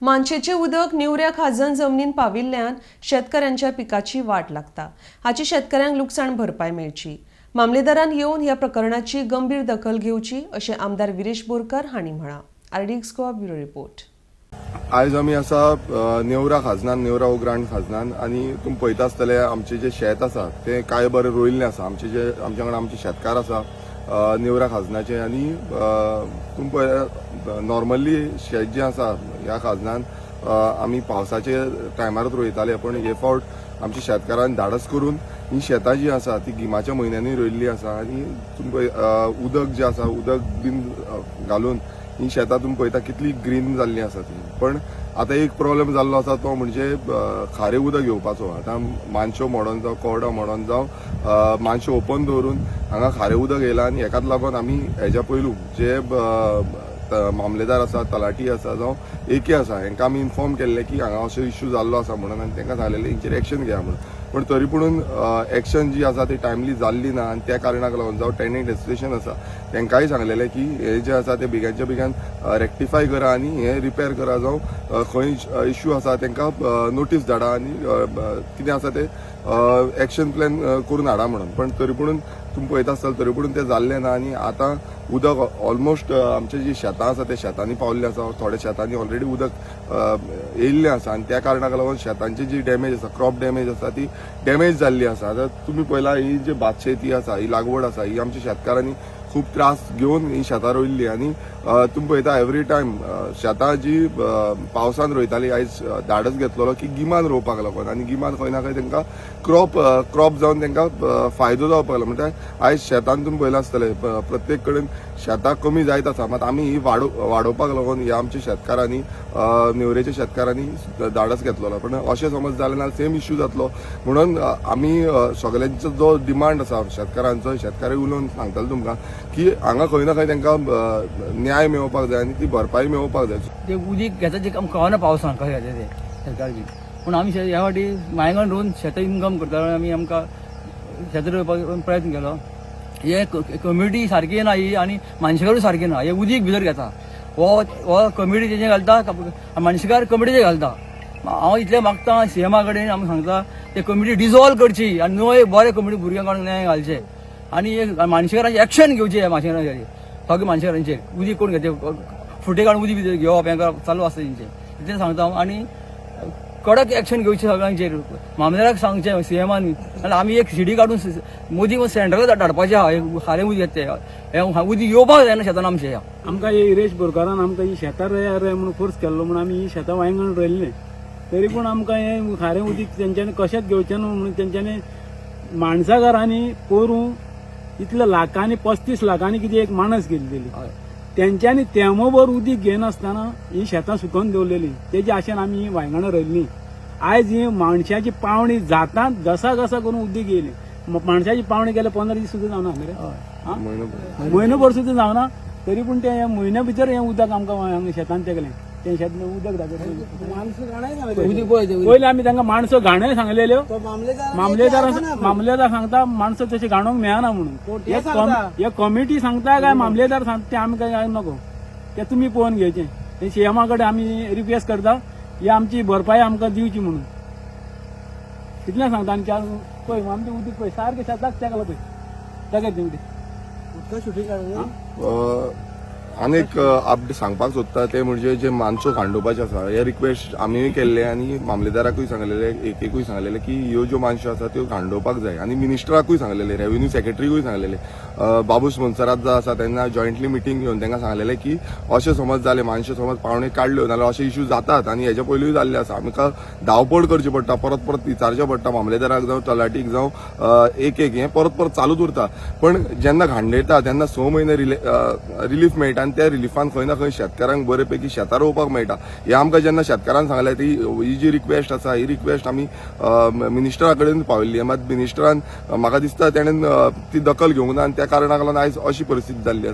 मानशेचें उदक निवऱ्या खाजन जमनीन पाविल्ल्यान शेतकऱ्यांच्या पिकाची वाट लागता. हाची शेतकऱ्यांक लुकसाण भरपाय मेळची, मामलेदारान येवन ह्या प्रकरणाची गंभीर दखल घेवची, अशें आमदार विरेश बोरकार हांणी म्हळां. RDX Goa, bureau report. आयज आमी आसा नेवरा खाजनान, नेवरा ग्रांट खाजनान. आनी तुमी पळयता आसतले, आमचें जें शेत आसा तें काय बरें रोयिल्लें आसा. आमचे जे आमच्या कडेन आमचे शेतकार आसा नेवरा खाजनाचे. आनी तुमी पळय, नॉर्मली शेत जें आसा ह्या खाजनान आमी पावसाचे टायमारूच रोयताले, पण हे फावट आमच्या शेतकारान धाडस करून ही शेतां जी आसा ती गिमाच्या म्हयन्यांनी रोयिल्ली आसा. आनी तुमी पळय, उदक जें आसा, उदक बीन घालून ही शेतां तुमी पळयता कितली ग्रीन जाल्ली आसा ती. पण आतां एक प्रॉब्लेम जाल्लो आसा, तो म्हणजे खारें उदक येवपाचो. आतां मानश्यो मोडोन जावं, कोरडो मोडोन जावं, मानश्यो ओपन दवरून हांगा खारें उदक येयलां. आनी हेकाच लागून आमी हेज्या पयलू जे मामलेदार आसा, तलाठी आसा जावं एके आसा, हेंकां आमी इन्फॉर्म केल्लें की हांगा असो इश्यू जाल्लो आसा म्हणून. आनी तांकां सांगलेलें हेंचेर एक्शन घेया म्हणून. पण तरी पुणून एक्शन जी आसा ती टायमली जाल्ली ना. आनी त्या कारणाक लागून जावं टेनंट एसोसिएशन आसा, तांकांय सांगलेलें की हे जे आसा ते बेगानच्या बेगान रेक्टिफाय करा आनी हे रिपेर करा, जावं खंय इश्यू आसा तांकां नोटीस धाडा आनी कितें आसा ते एक्शन प्लॅन करून हाडा म्हणून. पण तरी पुणून तुमी पळयता आसतले, तरी पुणून तें जाल्लें ना. आनी आतां उदक ऑलमोस्ट आमचे जी शेतां आसा त्या शेतांनी पावल्लें आसा. थोड्या शेतांनी ऑलरेडी उदक येयल्लें आसा. आनी त्या कारणाक लागून शेतांची जी डॅमेज आसा, क्रॉप डॅमेज आसा, ती डॅमेज जाल्ली आसा. आतां तुमी पळयला, ही जी भात शेती आसा, ही लागवड आसा, ही आमच्या शेतकारांनी खूब त्रास घेवन ही शेतां रोयल्ली. आनी तुमी पळयता, एवरी टायम शेतां जी पावसान रोयताली, आयज धाडस घेतलेलो की गिमान रोवपाक लागून. आनी गिमान खंय ना खंय तांकां क्रॉप क्रॉप जावन तांकां फायदो जावपाक लागलो. म्हणटा आयज शेतान तुमी पळयलां आसतलें, प्रत्येक कडेन शेतां कमी जायत आसा. मात आमी ही वाडोवपाक लागून ह्या आमच्या शेतकारांनी, नेवरेच्या शेतकारांनी धाडस घेतलेलो. पण अशें समज जालें ना, सेम इश्यू जातलो म्हणून आमी सगल्यांचो जो डिमांड आसा शेतकारांचो, शेतकारी उलोवन सांगतले तुमकां की हांगा खंय ना खंय तांकां न्याय मेळोवपाक जाय आनी ती भरपाई मेळोवपाक जाय. ते उदीक घेता ते आमकां कळना पावसान कशें घेता ते सरकार बी. पूण आमी ह्या फावटी वांयगण रोवन शेतां इनकम करता. आमी आमकां शेतां रोवपाक प्रयत्न केलो. हे कमिटी सारकी ना ही आनी मानशेकारूय सारकी ना. हे उदीक भितर घेता. हो हो कमिटी तेजें घालता, मानशेकार कमिटीचे घालता. हांव इतलें मागता सीएमा कडेन, आमी सांगता, ते कमिटी डिजॉल्व करची आनी नवे बरे कमिटी भुरग्यांक काडून न्याय घालचे आनी एक मानशेकारांचे एक्शन घेवचे. मानशेकारांचेर, सगळे मानशेकारांचेर उदीक कोण घेते, फुटे काडून उदीक भितर घेवप हेंकां चालू आसता तेंचें. इतलें सांगता हांव. आनी कडक एक्शन घेवचें सगळ्यांचेर. मामलेदाराक सांगचें सीएमान, आनी आमी एक सीडी काडून मोदी सेंट्रला धाडपाचें आहा. हे खारें उदीक येता तें, हें उदीक येवपाक जायना शेतान आमच्या ह्या. आमकां हे विरेश बोरकारान आमकां ही शेतां रोया रोया म्हणून फोर्स केल्लो म्हणून आमी ही शेतां वांयगण रोयल्लें. तरी पूण आमकां हें खारें उदीक तेंच्यांनी कशेंच घेवचें न्हू म्हणून तेंच्यांनी माणसाघरांनी पोरूं इतल्या लाखांनी, 35 लाखांनी कितें एक माणस घेतलेली. तेंच्यांनी तेमोभर उदीक घेनासतना ही शेतां सुकोवन दवरलेली. तेजे आशेन आमी ही वांयगणां रोयल्लीं. आयज ही माणशाची पावणी जाता घसा घसा करून उदीक येयली. माणसाची पावणी केल्या 15 दीस सुद्दां जावना मरे. आं? म्हयनो. म्हयनो भर सुद्दां जावना, तरी पूण ते म्हयन्या भितर हें उदक आमकां हांगा शेतान तेगलें. तें शेत उदक दाखयता. उदीक पळय ते. पयलीं आमी तांकां माणसो घाणय सांगलेल्यो. मामलेदार मामलेदार सांगता माणसं तशी घाणूंक मेळना म्हणून. हे कमिटी सांगता काय मामलेदार सांगता ते आमकां काय नको, ते तुमी पळोवन घेवचें. ते सीएमा कडेन आमी रिक्वेस्ट करता, ही आमची भरपाई आमकां दिवची म्हणून. इतलें सांगता. आनी चार पळय, आमचें उदीक पळय, सारकें शेताक तेकलां पळय, तेका तें उदीक. आनीक अपडेट सांगपाक सोदता ते म्हणजे जे मानसो खांडोवपाचे आसा, हे रिक्वेस्ट आमीय केल्ले आनी मामलेदाराकूय सांगलेले, एकेकूय सांगलेले की ह्यो ज्यो मानश्यो आसा त्यो खांडोवपाक जाय. आनी मिनिस्टराकूय सांगलेले, रेव्हेन्यू सेक्रेटरीकूय सांगलेले, बाबूश मोन्सेरात जो आसा तेन्ना जॉयंटली मिटींग घेवन तांकां सांगलेले की अशें समज जालें, मानश्यो समज पावणे काडल्यो नाल्यार अशे इश्यू जातात. आनी हेच्या पयलींय जाल्ले आसा. आमकां धांवपळ करची पडटा, परत परत विचारचें पडटा मामलेदाराक जावं तलाटीक जावं एक एक, हें परत परत चालूच उरता. पण जेन्ना घांडयता तेन्ना 6 म्हयने रिलीफ मेळटा आनी त्या रिलिफान खंय ना खंय शेतकारांक बरे पैकी शेतां रोवपाक मेळटा. हें आमकां जेन्ना शेतकारान सांगलें, ती ही जी रिक्वेस्ट आसा, ही रिक्वेस्ट आमी मिनिस्टरा कडेन पावयल्ली. मात मिनिस्टरान म्हाका दिसता तेणेन ती दखल घेवंक ना आनी त्या कारणाक लागून आयज अशी परिस्थिती जाल्ली आसा.